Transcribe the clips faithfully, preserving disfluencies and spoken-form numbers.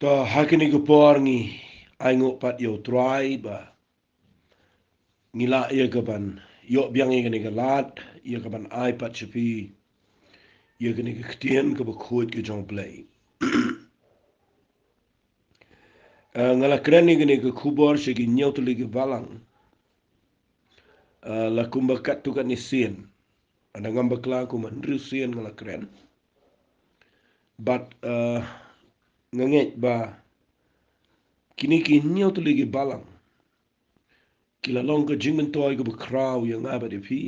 To, ha kane ka por ngi ainguh pat ïa U Trai ba ngi lah ïa ka ban ïoh biang ïa kane ka lad, ïa ka ban ai pat sha phi ïa kane ka ktien kaba khuid ka jong U Blei. Eh, nga la kren ïa kane ka khubor sha ki hynñiew tylli ki balang. Eh, la kumba katto katne sien. Lada ngam bakla kumba hynriew sien nga la kren. Bad, eh, nga ngeit ba kine ki hynñiew tylli ki balang ki la long ka jingmyntoi kaba khraw ïa nga bad ïa phi.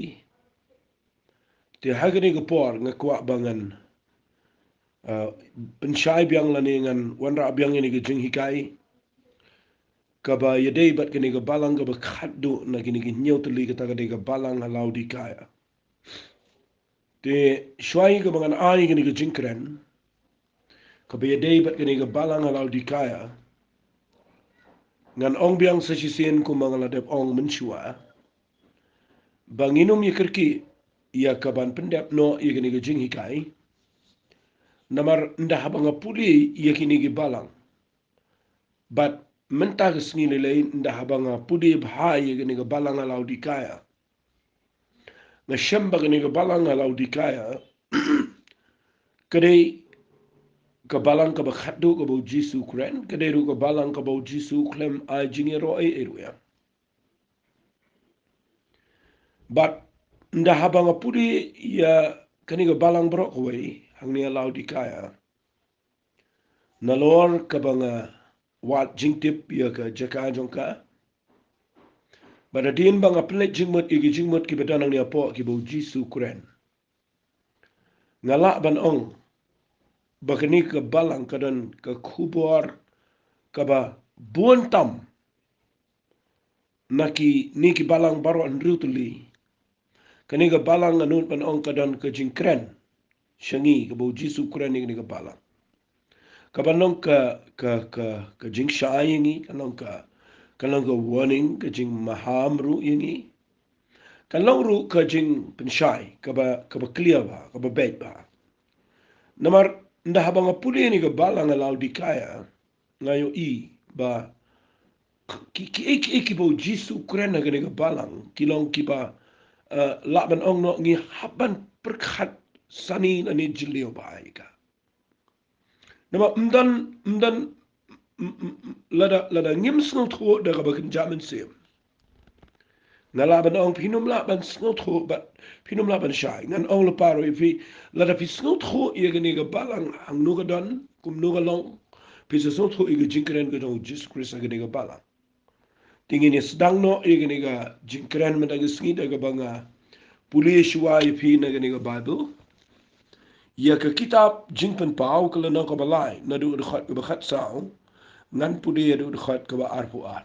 Te ha kane ka por nga kwah ba ngan, eh, pynshai biang lane ngan wanrah biang ïa kane ka jinghikai kaba ïadei bad kane ka balang kaba khatduh na kine ki hynñiew tylli, kata ka dei ka balang ha Laodikaia. Te shuwa ïa kaba ngan ai kane ka jingkren kaba ïadei bad kane ka balang ha Laodikaia, ngan ong biang sa shisien kumba nga la dep ong mynshuwa ba ngin ym ïa kyrkieh ïa ka ban pyndep noh ïa kane ka jinghikai. Namar ynda haba nga pule ïa kine ki balang, bad mynta ka sngi lei lei ynda haba nga pule bha ïa kane ka balang ha Laodikaia, nga shem ba kane ka balang ha Laodikaia ka dei ka balang kaba khatduh kaba U Jisu u kren, ka dei ruh ka balang kaba U Jisu u khlem ai jingïaroh ei ei ruh ïa. Bad ynda haba nga pule ïa kane ka balang baroh kawei hangne ha Laodikaia, nalor kaba nga wad jingtip ïa ka jaka jong ka, bad hadien ba nga pynleit jingmut ïa ki jingmut kiba don hangne hapoh kiba U Jisu u kren, nga lah ban ong ba kane ka balang ka don ka khubor kaba bun tam na kine ki balang baroh hynriew tylli. Kane ka balang nga nud ban ong ka don ka jingkren sha ngi kaba U Jisu u kren ïa kane ka balang. Ka ban long ka, ka, ka, ka jingshai ïa ngi, ka long ka, ka long ka warning, ka jingmaham ruh ïa ngi. Ka long ruh ka jingpynshai kaba, kaba clear bha, kaba beit bha. Namar ynda haba nga pule ïa kane ka balang ha Laodikaia, nga ïohi ba ki, ki, ki, ki, kiba U Jisu u kren ha kane ka balang ki long kiba, eh, lah ban ong noh ngi hap ban pyrkhat sani lane jylliew bha ïa ka. Namar ym don, ym don, m-, m-, m-, lada, lada ngim sngewthuh da kaba kynja mynsiem, nga lah ban ong phin ym lah ban sngewthuh bad phin ym lah ban shai. Ngan ong lypa ruh ïa phi, lada phi sngewthuh ïa kane ka balang hangno ka don, kumno ka long, phi sa sngewthuh ïa ka jingkren ka jong U Jisu Khrist ha kane ka balang. Te ngin ïa sdang noh ïa kane ka jingkren mynta ka sngi da kaba nga pule shuwa ïa phi na kane ka Baibl. Ïa ka kitab Jingpynpaw ka lynnong kaba lai, naduh dkhot kaba khatsaw ngan pule haduh dkhot kaba arphew ar.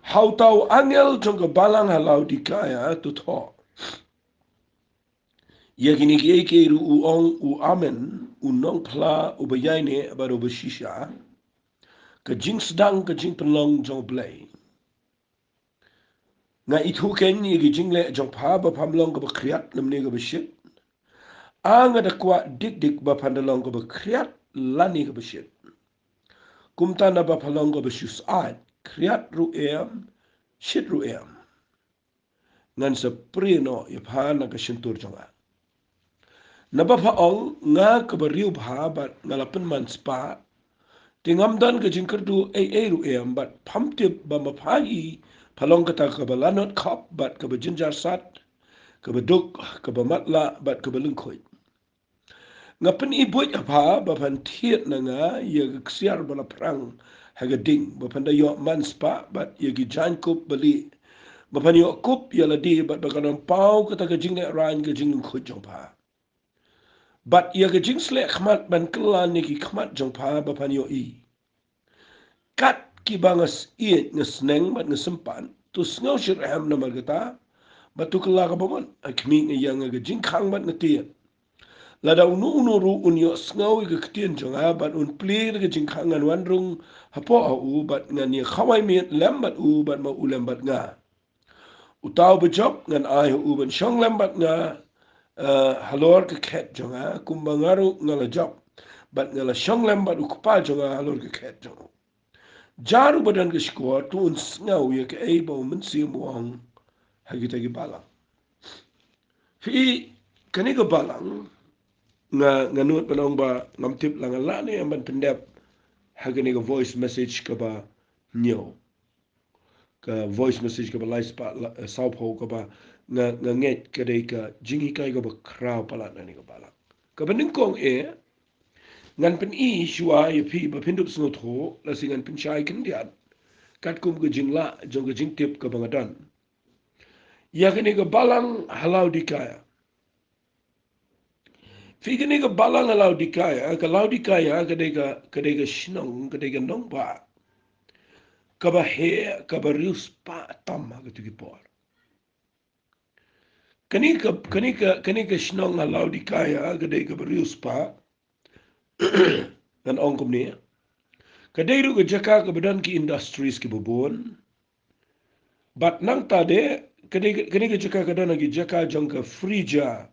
Ha uta u angel jong ka balang ha Laodikaia to thoh: Ïa kine kiei kiei ruh u ong u Amen, u nongphla, uba ïaineh bad uba shisha, ka jingsdang ka jingpynlong jong U Blei. Nga ithuh keiñ ïa ki jingleh jong pha, ba pham long kaba khriat lymne kaba shit. A, nga da kwah dik dik ba phan da long kaba khriat lane kaba shit. Kumta naba pha long kaba shu syaid, khriat ruh em, shit ruh em, ngan sa prie noh ïa pha na ka shyntur jong nga. Naba pha ong, nga kaba riewbha bad nga la pynmanspah, te ngam don ka jingkyrduh ei ei ruh em, bad pham tip ba ma pha hi pha long kata kaba lanot khop bad kaba jynjar sat, kaba duk, kaba matlah bad kaba lyngkhuid. Nga pyni buit ha pha ba phan thied na nga ïa ka ksiar ba la phrang ha ka ding, ba phan da ïoh manspah, bad ïa ki jaiñkup ba lieh, ba phan ïoh kup ïa lade, bad ba kan ym paw kata ka jinglehrain ka jinglyngkhuid jong pha. Bad ïa ka jingsleh khmat ban kylla na ki khmat jong pha ba phan ïohi. Kat kiba nga syied, nga sneng bad nga sympat, to sngew shitrhem namar kata, bad to kylla ka bamut. A khmih, nga ïeng ha ka jingkhang bad nga tied. Lada uno uno ruh un ïohsngew ïa ka ktien jong nga bad un plie da ka jingkhang, ngan wan rung hapoh ha u bad ngan ïa khawai miet lem bad u bad ma u lem bad nga. Uta uba jop ngan ai ha u ban shong lem bad nga, eh, halor ka khet jong nga, kumba nga ruh nga la jop bad nga la shong lem bad u kpa jong nga halor ka khet jong u. Jar uba don ka shkor, to un sngew ïa kaei ba u Mynsiem u ong ha kita ki balang. Phi i, kane ka balang, nga, nga nud ban ong ba ngam tip la nga lah ne em ban pyndep ha kane ka voice message kaba hynñiew. Ka voice message kaba lai spah la, eh, saw phew kaba nga, nga ngeit ka dei ka jinghikai kaba khraw palat na kane ka balang. Kaba nyngkong eh, ngan pyni shuwa ïa phi ba phin dup sngewthuh, lashai ngan pynshai khyndiat katkum ka jinglah jong ka jingtip kaba nga don. Ïa kane ka balang ha Laodikaia. Phi, kane ka balang ha Laodikaia, ka Laodikaia ka dei ka, ka dei ka shnong, ka dei ka nongbah kaba heh, kaba riewspah tam ha kito ki por. Kane ka, kane ka, kane ka shnong ha Laodikaia ka dei kaba riewspah. Ngan ong kumne. Ka dei ruh ka jaka kaba don ki industries kiba bun. Bad nangta de, ka dei, kane ka jaka ka don ha ki jaka jong ka Phrygia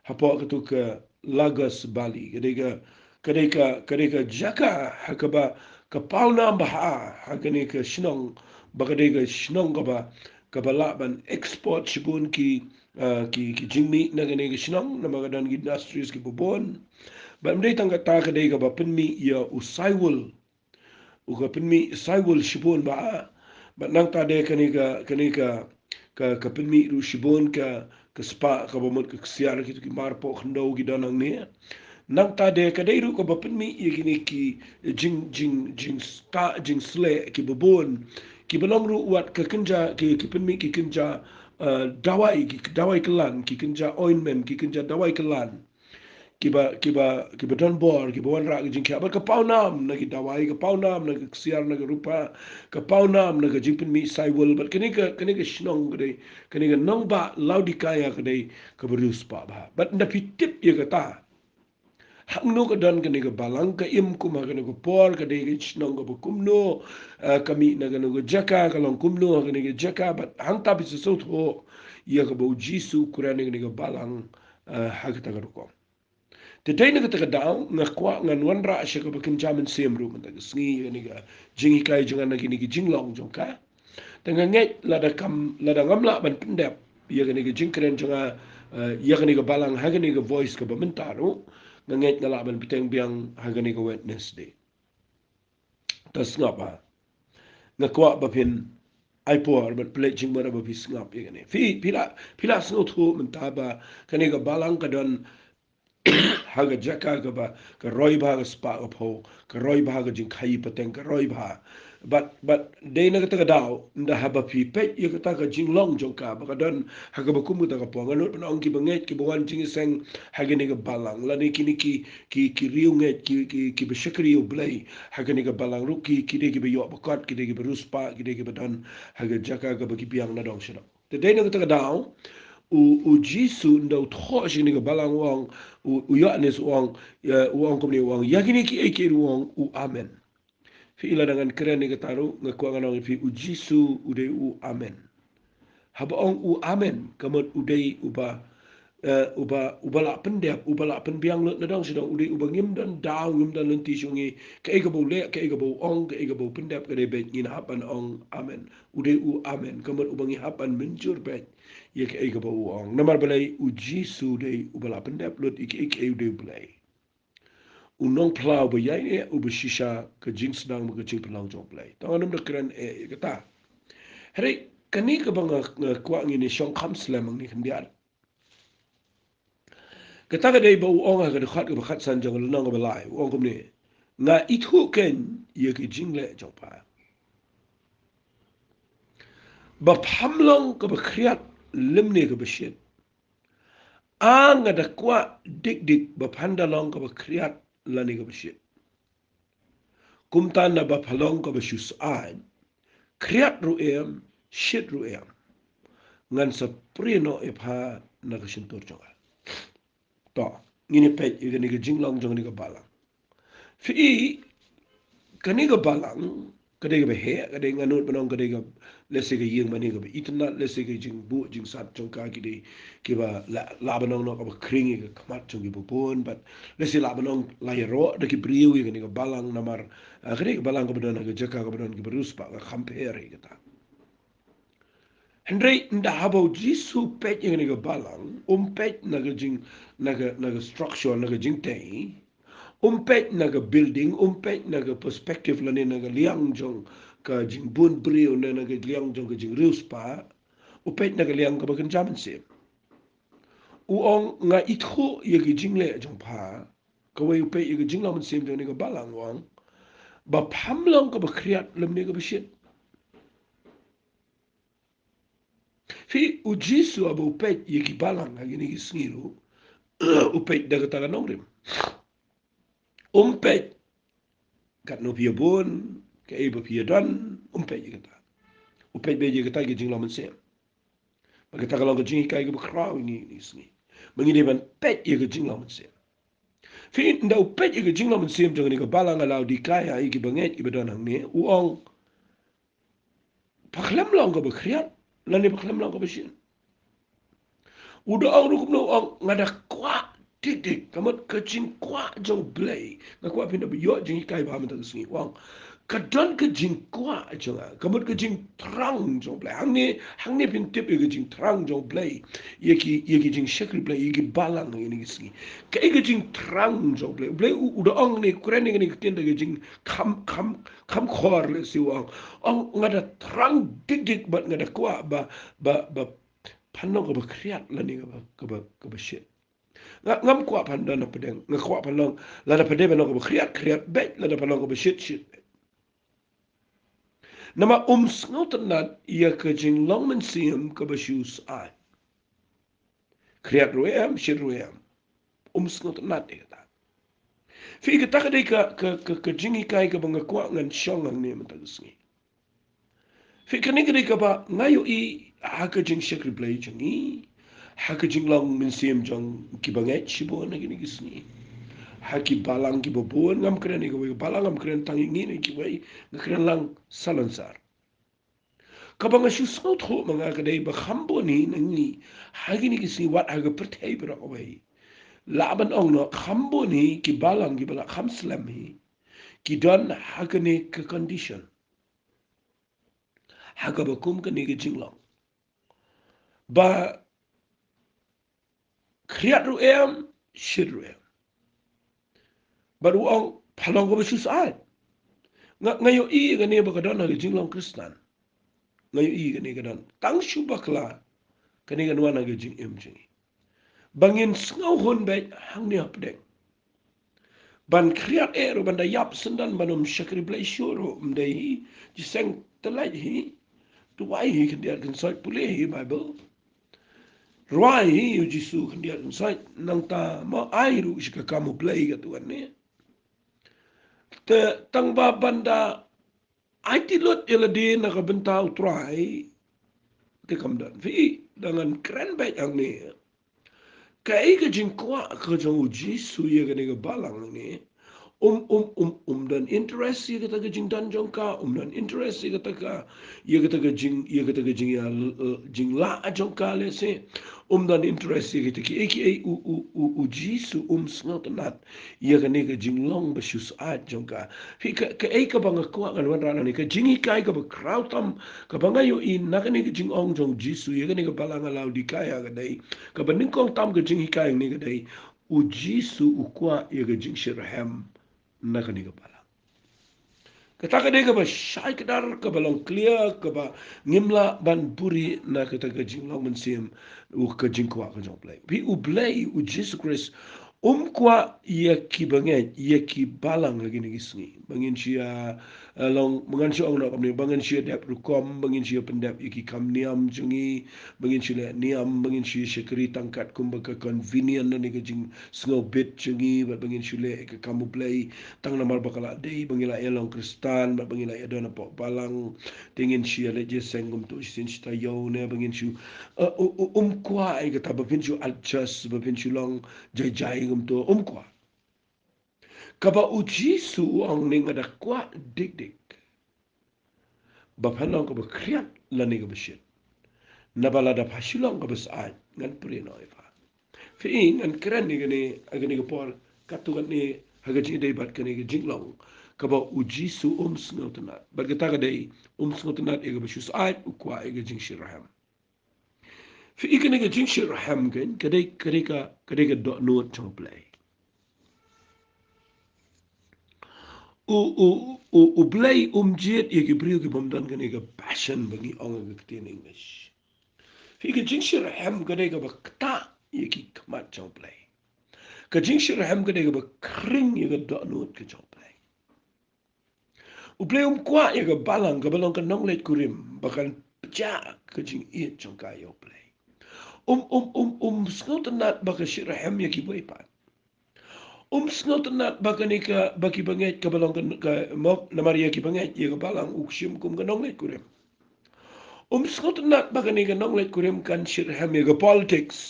hapoh kato ka Lagos Valley. Ka dei ka, ka dei ka, ka dei ka jaka ha kaba ka pawnam bha ha kane ka shnong, ba ka dei ka shnong kaba, kaba lah ban export shibun ki, ah, ki, ki jingmih na kane ka shnong, namar ka don ki industries kiba bun. Bad ym dei tang kata, ka dei kaba pynmih ïa u saiwul. U ka pynmih saiwul shibun bha. Bad nangta de kane ka, kane ka, ka, ka pynmih ruh shibun ka, ka spah, kaba mut ka ksiar, kito ki marpoh khyndew ki don hangne. Nangta de ka dei ruh kaba pynmih ïa kine ki jing, jing, jingstad, jingsleh kiba bun. Kiba long ruh wat ka kynja, ki, ki pynmih ki kynja, eh, dawai, ki dawai kylla, ki kynja ointment, ki kynja dawai kylla. Kiba, kiba, kiba don bor, kiba wanrah ka jingkhiah. Bad ka pawnam na ki dawai, ka pawnam na ka ksiar, na ka rupa, ka pawnam na ka jingpynmih saiwul. Bad kane ka, kane ka shnong ka dei, kane ka nongbah Laodikaia ka dei kaba riewspah bha. Bad ynda phi tip ïa kata, hangno ka don kane ka balang, ka im kum ha kano ka por, ka dei ka shnong kaba kumno, eh, ka mih na kano ka jaka, ka long kumno ha kane ka jaka, bad hangta phi sa sngewthuh ïa kaba u Jisu u kren ïa kane ka balang, eh, ha kata ka rukom. Te dei na kata ka daw, nga kwah ngan wanrah sha kaba kynja mynsiem ruh mynta ka sngi, ïa kane ka jinghikai jong nga na kine ki jinglong jong ka. Te nga ngeit lada kam, lada ngam lah ban pyndep ïa kane ka jingkren jong nga, eh, ïa kane ka balang ha kane ka voice kaba mynta ruh, nga ngeit nga lah ban bteng biang ha kane ka Wednesday. Te sngap ha. Nga kwah ba phin ai por bad pynleit jingmut ba phi sngap ïa kane. Phi, phi lah, phi lah sngewthuh mynta ba kane ka balang ka don ha ka jaka kaba, ka roi bha ka spah ka phew, ka roi bha ka jingkhaïi pateng, ka roi bha. Bad, bad dei na kata ka daw, ynda haba phi peit ïa kata ka jinglong jong ka, ba ka don ha kaba kum kata ka por, nga nud ban ong kiba ngeit, kiba wan jingïaseng ha kane ka balang, lane kine ki, ki, ki riewngeit, ki, ki, kiba shakri ïa U Blei ha kane ka balang ruh, ki, ki dei kiba ïoh ba kot, ki dei kiba riewspah, ki dei kiba don ha ka jaka kaba ki biang nadong shadong. Te dei na kata ka daw, u, u Jisu ynda u thoh sha kane ka balang u ong, u, u Ïoannis u ong, ïa, u ong kumne, u ong, ïa kine kiei kiei ruh u ong, u Amen. Phi i, lada ngan kren ïa kata ruh, nga kwah ngan ong ïa phi, u Jisu u dei u Amen. Haba ong u Amen, ka mut u dei uba, eh, uba, uba lah pyndep, uba lah pynbiang lut nadong shadong, u dei uba ngim don daw, ngim don lynti shuh ngi, kaei kaba u leh, kaei kaba u ong, kaei kaba u pyndep, ka dei beit ngin hap ban ong Amen. U dei u Amen, ka mut uba ngi hap ban mynjur beit ïa kaei kaba u ong. Namar balei? U Jisu u dei uba lah pyndep lut ïa kaei kaei, u dei U Blei. U Nongphla uba ïaineh, uba shisha ka jingsdang bad ka jingpynlong jong U Blei. Te ngan ym da kren eh ïa kata. Hynrei kane kaba nga, nga kwah ngin ïa shongkham slem hangne khyndiat. Kata ka dei ba u ong ha ka dkhot kaba khatsan jong ka lynnong kaba lai, u ong kumne, nga ithuh keiñ ïa ki jingleh jong pha, ba pham long kaba khriat lymne kaba shit. A nga da kwah dik dik ba phan da long kaba khriat lane kaba shit. Kumta naba pha long kaba shu syaid, khriat ruh em, shit ruh em, ngan sa prie noh ïa pha na ka shyntur jong nga. To, ngin ïa peit ïa kane ka jinglong jong kane ka balang. Phi i, kane ka balang ka dei kaba heh, ka dei, nga nud ban ong ka dei ka, Lehse ka ïing mane kaba itynnad, lehse ka jingbuh jingsat jong ka ki dei kiba la, lah ban ong noh kaba khring ïa ka khmat jong kiba bun, bad lehse lah ban ong la ïaroh da ki briew ïa kane ka balang namar, ah, kane ka balang kaba don ha ka jaka kaba don kiba riewspah, nga compare ïa kata. Hynrei ynda haba u Jisu u peit ïa kane ka balang, um peit na ka jing, na ka, na ka structure, na ka jingtei, um peit na ka building, um peit na ka perspective lane na ka liang jong ka jingbun briew, ne na ka liang jong ka jingriewspah, u peit na ka liang kaba kynja mynsiem. U ong nga ithuh ïa ki jingleh jong pha, kawei u peit ïa ka jinglong mynsiem jong kane ka balang u ong, ba pham long kaba khriat lymne kaba shit. Phi, u Jisu haba u peit ïa ki balang ha kine ki sngi ruh, u peit da kata ka nongrim. Um peit katno phi ïa bun, kaei ba phi ïa don, um peit ïa kata. U peit beit ïa kata ki jinglong mynsiem. Ba kata ka long ka jinghikai kaba khraw ïa ngi kine ki sngi, ba ngi dei ban peit ïa ka jinglong mynsiem. Phi, ynda u peit ïa ka jinglong mynsiem jong kane ka balang ha Laodikaia, ïa ki bangeit kiba don hangne, u ong, pha khlem long kaba khriat lane pha khlem long kaba shit. U da ong ruh kumno, u ong nga da kwah dik dik. Ka mut ka jingkwah jong U Blei, nga kwah phin da ïoh jinghikai bha mynta ka sngi. U ong ka don ka jingkwah jong nga, ka mut ka jingthrang jong U Blei. Hangne, hangne phin tip ïa ka jingthrang jong U Blei ïa ki, ïa ki jingshakri Blei, ïa ki balang ïa kine ki sngi. Kaei ka jingthrang jong U Blei? U Blei u, u da ong ne, kren ne kane ka ktien da ka jingkham, kham, kham khor lehse, u ong, ong nga da thrang dik dik bad nga da kwah ba, ba, ba phan long kaba khriat lane kaba, kaba, kaba shit. Nga, ngam kwah phan don hapdeng, nga kwah phan long, lada pha dei ban long kaba khriat, khriat beit, lada phan long kaba shit, shit beit. Namar um sngewtynnad ïa ka jinglong mynsiem kaba shu syaid. Khriat ruh em, shit ruh em, um sngewtynnad ïa kata. Phi, kata ka dei ka, ka, ka, ka jinghikai kaba nga kwah ngan shong hangne mynta ka sngi. Phi, kane ka dei kaba nga ïohi ha ka jingshakri Blei jong ngi, ha ka jinglong mynsiem jong ki bangeit shibun ha kine ki sngi, ha ki balang kiba bun. Ngam kren ïa kawei ka balang, ngam kren tang ïa ngi ne kiwei, nga kren lang salonsar. Kaba nga shu sngewthuh ma nga ka dei ba kham bun hi na ngi ha kine ki sngi, wat ha ka pyrthei baroh kawei, lah ban ong noh kham bun hi ki balang kiba la kham slem hi, ki don ha kane ka condition, ha kaba kum kane ka jinglong, ba khriat ruh em, shit ruh em. Bad u ong pha long kaba shu syaid. Nga, nga ïohi ïa kane ba ka don ha ka jinglong Khristan. Nga ïohi ïa kane ka don tang shu bakla, kane kan wan ha ka jingim jong ngi, ba ngin sngewhun beit hangne hapdeng. Ban khriat eh ruh, ban da ïap syndon, ban ym shakri Blei shuh ruh, ym dei hi. Jingïaseng tyllait hi. Duwai hi khyndiat khynsoit, pule hi Baibl, rwai hi ïa U Jisu khyndiat khynsoit, nangta ma ai ruh sha ka kam U Blei, katto katne. Te tang ba ban da aiti lut ïa lade na ka bynta U Trai, te kam don. Phi, da ngan kren beit hangne, kaei ka jingkwah ka jong U Jisu ïa kane ka balang hangne? Um, um, um, um don interest ïa kata ka jingdon jong ka, um don interest ïa kata ka, ïa kata ka jing, ïa kata ka jing, ïa, eh, jinglah jong ka lehse. Um don interest ïa kita kiei kiei. U, u, u, U Jisu um sngewtynnad ïa kane ka jinglong ba shu syaid jong ka. Phi, ka, kaei kaba nga kwah ngan wanrah nangne, ka jinghikai kaba khraw tam kaba nga ïohi na kane ka jingong jong U Jisu ïa kane ka balang ha Laodikaia ka dei, kaba nyngkong tam ka jinghikai hangne ka dei, U Jisu u kwah ïa ka jingshitrhem na kane ka balang. Kata ka dei kaba shai kdar, kaba long clear, kaba ngim lah ban buri na kata ka jinglong mynsiem, u, ka jingkwah ka jong U Blei. Phi, U Blei, U Jisu Khrist, um kwah ïa ki bangeit, ïa ki balang ha kine ki sngi, ba ngin shu ïa, eh, long, ba ngan shu ong noh kumne, ba ngin shu ïa dep rukom, ba ngin shu ïa pyndep ïa ki kam niam jong ngi, ba ngin shu leh niam, ba ngin shu ïa shakri tang katkum ba ka convenient lane ka jingsngewbit jong ngi, bad ba ngin shu leh ïa ka kam U Blei tang namar ba ka la dei, ba ngi la ïa long Khristan, bad ba ngi la ïa don hapoh balang, te ngin shu ïa leit jingïaseng kumto shisien shi taïew ne, ba ngin shu, eh, u, u, um kwah ïa kata, ba phin shu adjust, ba phin shu long jai jai kumto, um kwah. Kaba U Jisu u ong ne, nga da kwah dik dik. ba phan long kaba khriat lane kaba shit. Naba lada pha shu long kaba syaid, ngan prie noh ïa pha. Phi i, ngan kren ïa kane, ïa kane ka por, katto katne ha ka jingïadei bad kane ka jinglong kaba u Jisu um sngewtynnad. Bad kata ka dei, um sngewtynnad ïa kaba shu syaid, u kwah ïa ka jingshitrhem. Phi i, kane ka jingshitrhem kan, ka dei, ka dei ka, ka dei ka dohnud jong U Blei. U, u, u, U Blei um jied ïa ki briew ki bym don kane ka passion ba ngi ong ha ka ktien English. Phi i, ka jingshitrhem ka dei kaba ktah ïa ki khmat jong U Blei. Ka jingshitrhem ka dei kaba khring ïa ka dohnud ka jong U Blei. U Blei um kwah ïa ka balang kaba long ka nongleit kurim ba kan pynjah ka jingïeit jong ka ïa U Blei. Um, um, um, um sngewtynnad ba ka shitrhem ïa kiwei pat. Um sngewtynnad ba kane ka, ba ki bangeit kaba long ka, ka mok, namar ïa ki bangeit ïa ka balang u kshim kum ka nongleit kurim. Um sngewtynnad ba kane ka nongleit kurim kan shitrhem ïa ka politics,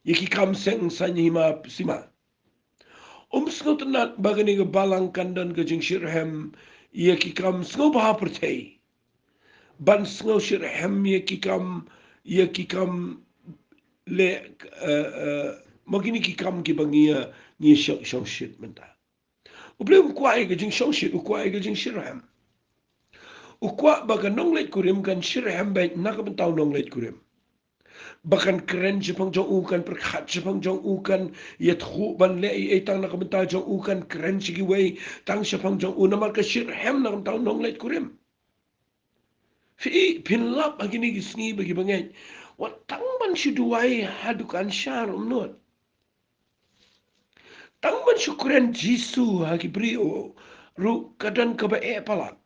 ïa ki kam seng saiñ hima sima. Um sngewtynnad ba kane ka balang kan don ka jingshitrhem ïa ki kam sngewbha pyrthei. Ban sngewshitrhem ïa ki kam, ïa ki kam leh, eh, eh, ma kine ki kam kiba ngi ïa, ngi ïa shong, shongshit mynta. U Blei um kwah ïa ka jingshongshit, u kwah ïa ka jingshitrhem. U kwah ba ka nongleit kurim kan shitrhem beit na ka bynta u nongleit kurim. Ba kan kren shaphang jong u, kan pyrkhat shaphang jong u, kan ïathuh ban leh ei ei tang na ka bynta jong u, kan kren sha kiwei tang shaphang jong u, namar ka shitrhem na ka bynta u nongleit kurim. Phi i, phin lap ha kine ki sngi ba ki bangeit, wat tang ban shu duwai ha dukan shar um nud. Tang ban shu kren Jisu ha ki briew ruh ka don kaba eh palat.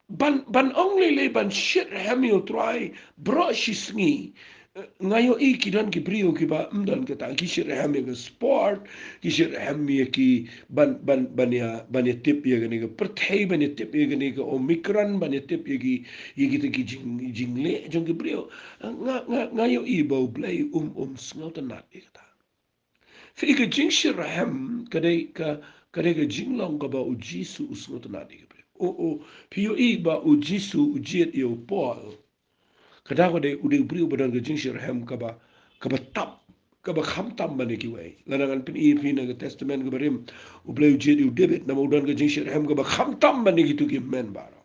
Ban, ban ong lei lei ban shitrhem ïa U Trai baroh shi sngi. Eh, nga ïohi ki don ki briew kiba ym don kata, ki shitrhem ïa ka sport, ki shitrhem ïa ki ban, ban, ban ïa, ban ïa tip ïa kane ka pyrthei, ban ïa tip ïa kane ka Omicron, ban ïa tip ïa ki, ïa kita ki jing, jingleh jong ki briew. Eh, nga, nga, nga ïohi ba U Blei um, um sngewtynnad ïa kata. Phi i, ka jingshitrhem ka dei ka, ka dei ka jinglong kaba u Jisu u sngewtynnad ïa ka briew. U, u, phi ïohi ba u Jisu u jied ïa u Paul. Ka daw ka dei u dei u briew ba don ka jingshitrhem kaba, kaba tap, kaba khamtam ban ïa kiwei. Lada ngan pyni ïa phi na ka Testament kaba rim, U Blei u jied ïa u David, namar u don ka jingshitrhem kaba khamtam ban ïa kitu ki hynmen baroh.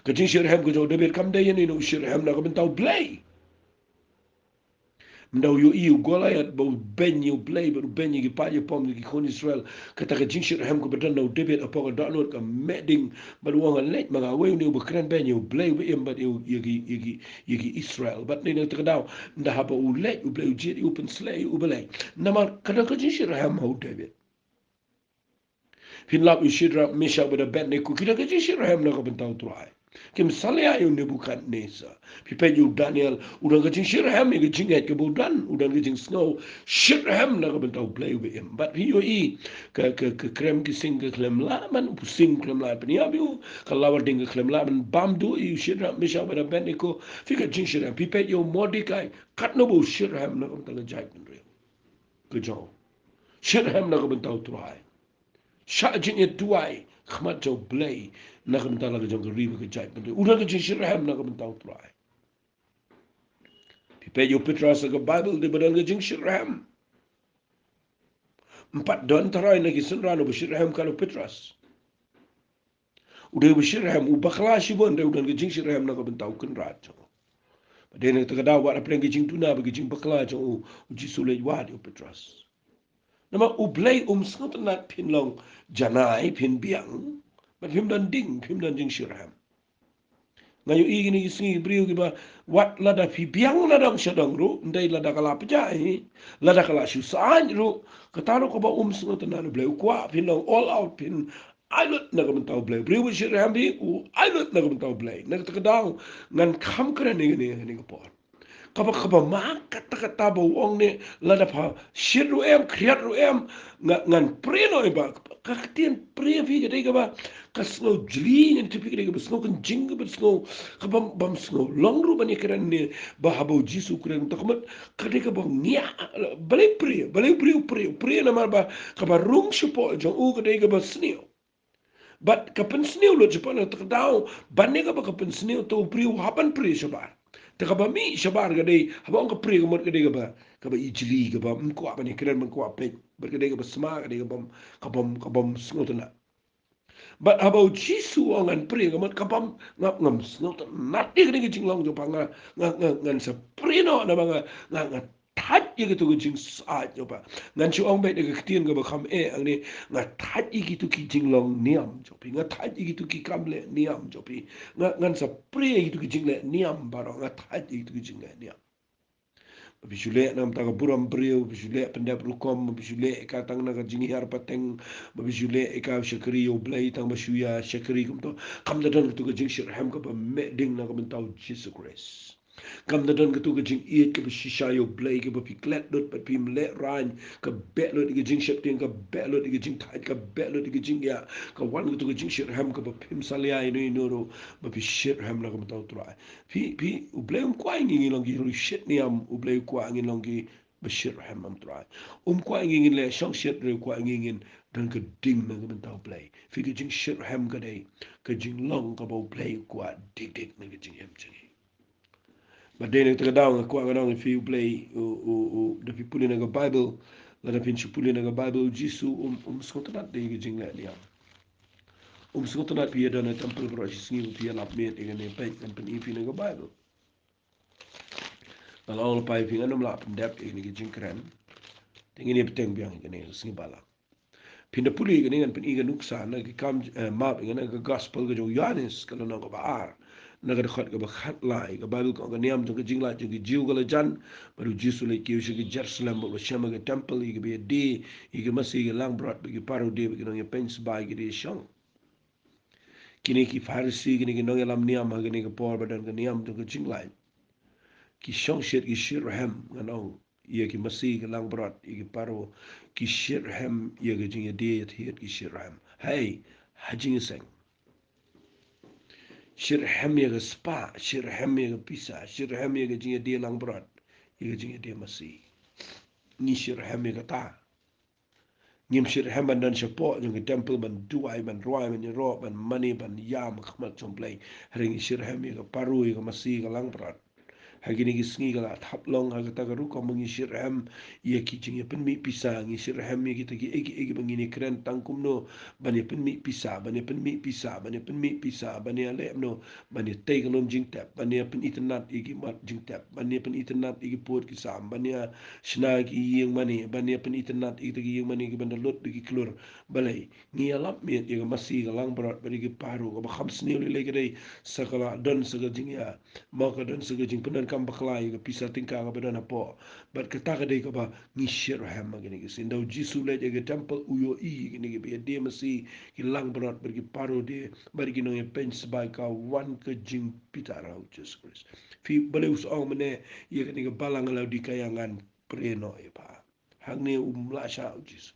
Ka jingshitrhem ka jong u David kam dei ïa une u shitrhem na ka bynta U Blei. Ynda u ïohi u Goliath ba u beiñ ïa U Blei, ba u beiñ ïa ki paid ïa pom, ïa ki khun Israel. Kata ka jingshitrhem kaba don na u David hapoh ka dohnud ka meh ding, bad u ong, leit ma nga, wei une uba kren beiñ ïa U Blei uba im bad ïa u, ïa ki, ïa ki, ïa ki Israel. Bad na kata ka daw, ynda haba u leit, U Blei u jied ïa u, pynsleh ïa u, u ba leit. Namar ka don ka jingshitrhem ha u David. Phin lap ïa u Shadrach, Meshach bad Abednego, ki don ka jingshitrhem na ka bynta U Trai. Kim salia ïa u Nebuchadnezzar. Phi peit ïa u Daniel, u don ka jingshitrhem ïa ka jingngeit kaba u don, u don ka jingsngew shitrhem na ka bynta U Blei uba im. Bad phi ïohi ka, ka, ka krem ki sing ka khlem lah ban, u sing khlem lah ban pynïap ïa u, ka lawar ding ka khlem lah ban bam duh ïa u Shadrach, Meshach bad Abednego. Phi ka jingshitrhem, phi peit ïa u Mordekai, katno ba u shitrhem na ka bynta ka jaitbynriew ka jong u. Shitrhem na ka bynta U Trai. Shah jingïaduwai khmat jong U Blei na ka bynta la ka jong ka ri bad ka jaitbynriew. U don ka jingshitrhem na ka bynta U Trai. Phi peit ïa u Petros ha ka Baibl, dei ba don ka jingshitrhem. Ym pat don tharai na ki synran uba shitrhem kat u Petros. U dei uba shitrhem, u bakla shibun, dei u don ka jingshitrhem na ka bynta u Kynrad jong u. Bad dei na kata ka daw wat hapdeng ka jingduna bad ka jingbakla jong u, u Jisu u leit wad ïa u Petros. Namar U Blei um sngewtynnad phin long janai, phin biang, bad phim don ding, phim don jingshitrhem. Nga ïohi kine ki sngi ki briew kiba, wat lada phi biang na dong sha dong ruh, ym dei lada ka la pjah hi, lada ka la shu saiñ ruh, kata ruh kaba um sngewtynnad U Blei. U kwah phin long all out, phin ai lut na ka bynta U Blei. Briew ba shitrhem hi, u ai lut na ka bynta U Blei. Na kata ka daw, ngan kham kren ïa kane, kane ka por. Kaba, kaba ma katta katta ba u ong ne, lada pha shit ruh em, khriat ruh em, nga, ngan prie noh ïa ba, ka ktien prie phi ka dei kaba, ka sngew jli ngan tip phi ka dei kaba sngew kynjing kaba sngew, kaba, bym sngew long ruh ban ïa kren ne, ba haba u Jisu u kren, ta ka mut, ka dei kaba ngiah, balei prie, balei prie, prie, prie namar ba, kaba rung shapoh jong u ka dei kaba sniew. Bad ka pynsniew lut shapoh na kata ka daw, ban ne kaba ka pynsniew, to u briew hap ban prie shabar. Te kaba mih shabar ka dei, haba ong ka prie ka mut ka dei kaba, kaba ijli, kaba ym kwah ban ïakren, ym kwah peit. Bad ka dei kaba sma, ka dei kaba, kaba, kaba ym sngewtynnat. Bad haba u Jisu u ong ngan prie ka mut, kaba ym, ngam, ngam sngewtynnat ïa kane ka jinglong jong pha, nga, nga, nga, ngan sa prie noh namar nga, nga, nga thait ïa kito ki jingsaid jong pha. Ngan shu ong beit da ka ktien kaba kham eh hangne, nga thait ïa kito ki jinglong niam jong phi, nga thait ïa kito ki kam leh niam jong phi. Nga, ngan sa prie ïa kito ki jingleh niam baroh, nga thait ïa kito ki jingleh niam. Ba phi shu leh na ka bynta ka burom briew, ba phi shu leh pyndep rukom, ba phi shu leh ïa ka tang na ka jinghiar pateng, ba phi shu leh ïa ka shakri ïa U Blei tang ba shu ïa shakri kumto. Kam da don kato ka jingshitrhem kaba meh ding na ka bynta U Jisu Khrist. Kam da don kato ka jingïeit kaba shisha ïa U Blei kaba phi klet lut bad phim lehraiñ, ka beh lut ïa ka jingsheptieng, ka beh lut ïa ka jingthait, ka beh lut ïa ka jingïa, ka wan kato ka jingshitrhem kaba phim salia ïano ïano ruh, ba phi shitrhem na ka bynta U Trai. Phi, phi, U Blei um kwah ngi ngin long ki riewshit niam, U Blei u kwah ngin long kiba shitrhem, ym Trai. Um kwah ngi ngin leh shongshit, hynrei u kwah ngi ngin don ka ding na ka bynta U Blei. Phi, ka jingshitrhem ka dei ka jinglong kaba U Blei u kwah dik dik na ka jingim jong ngi. Bad dei na kata ka daw nga kwah ngan ong ïa phi, U Blei u, u, u, da phi pule na ka Baibl, lada phin shu pule na ka Baibl, U Jisu um, um sngewtynnat de ïa ka jingleh niam. Um sngewtynnat phi ïa don ha temple baroh shi sngi ba phi ïa lap miet ïa kane, peit ngan pyni phi na ka Baibl. Nga la ong lypa ïa phi ngan ym lah pyndep ïa kane ka jingkren. Te ngin ïa bteng biang ïa kane ka sngi ba la. Phin da pule ïa kane, ngan pyni ka nuksa na ki kam, eh, map ïa kane, ka Gospel ka jong u Ïoannis ka lynnong kaba ar, na ka dkhot kaba khatlai. Ka Baibl ka ong, ka niam jong ka jinglait jong ki Jiw ka la jan, bad u Jisu u leit kiew sha ki Jerusalem bad u la shem ha ka temple ïa kiba ïadei ïa ki masi ki langbrot bad ki paro die bad ki nongïapeiñ sbai ki die shong. Kine ki Pharisi, kine ki nongïalam niam ha kane ka por ba don ka niam jong ka jinglait, ki shongshit, ki shitrhem, ngan ong, ïa ki masi ki langbrot, ïa ki paro, ki shitrhem ïa ka jingïadei ïathied, ki shitrhem. Hei, ha jingïaseng. Shitrhem ïa ka spah, shitrhem ïa ka pisa, shitrhem ïa ka jingïadei langbrot, ïa ka jingïadei masi. Ngi shitrhem ïa kata. Ngim shitrhem ban don shapoh jong ka temple ban duwai, ban rwai, ban ïaroh, ban mane, ban ïam ha khmat jong U Blei. Hynrei ngi shitrhem ïa ka paro, ïa ka masi, ka langbrot. Ha kine ki sngi ka la thap long ha kata ka rukom ba ngi shitrhem ïa ki jingïapynmih pisa, ngi shitrhem ïa kita kiei kiei ba ngin ïakren tang kumno ban ïapynmih pisa, ban ïapynmih pisa, ban ïapynmih pisa, ban ïaleh kumno, ban ïatei ka lum jingtep, ban ïapynitynnad ïa ki mat jingtep, ban ïapynitynnad ïa ki pud ki sam, ban ïashna ki ïing mane, ban ïapynitynnad ïa kita ki ïing mane kiban da lut da ki khlur. Balei? Ngi ïalap miet ïa ka masi, ka langbrot bad ïa ki paro, kaba kham sniew lei lei ka dei sa ka la don sa ka jingïa, ma ka don sa ka jingpyndonkam bakla ïa ka pisa tyngka kaba don hapoh. Bad kata ka dei kaba ngi shitrhem ha kine ki sngi. Ynda u Jisu u leit ha ka temple u ïohi ïa kine kiba ïadei masi, ki langbrot bad ki paro die bad ki nongïapeiñ sbai, ka wan ka jingbitar ha u Jisu Khrist. Phi, balei u sa ong mynne ïa kane ka balang ha Laodikaïa, ngan prie noh ïa pha? Hangne um lah shah u Jisu.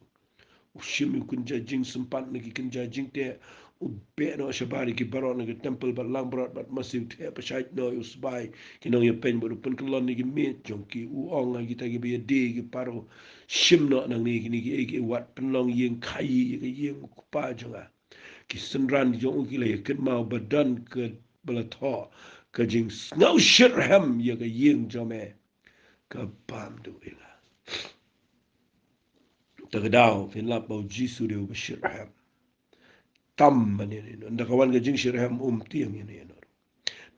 U shim ïa u kynja jingsympat na ki kynja jingteh, u beh noh shabar ïa ki baroh na ka temple bad langbrot bad masi, u theh pyrshah noh ïa u sbai, ki nongïapeiñ bad u pynkyllon ïa ki miej jong ki. U ong ha kita kiba ïadei ki paro, shim noh nangne kine kiei kiei, wat pynlong ïing khaïi ïa ka ïing u Kpa jong nga. Ki synran jong u ki la ïakynmaw ba don kaba la thoh, ka jingsngew shitrhem ïa ka ïing jong me ka bam duh ïa nga. Ta ka daw phin lap ba u Jisu dei uba shitrhem. Tam ban ïa ïano, ynda ka wan ka jingshitrhem um tieng ïa ïano.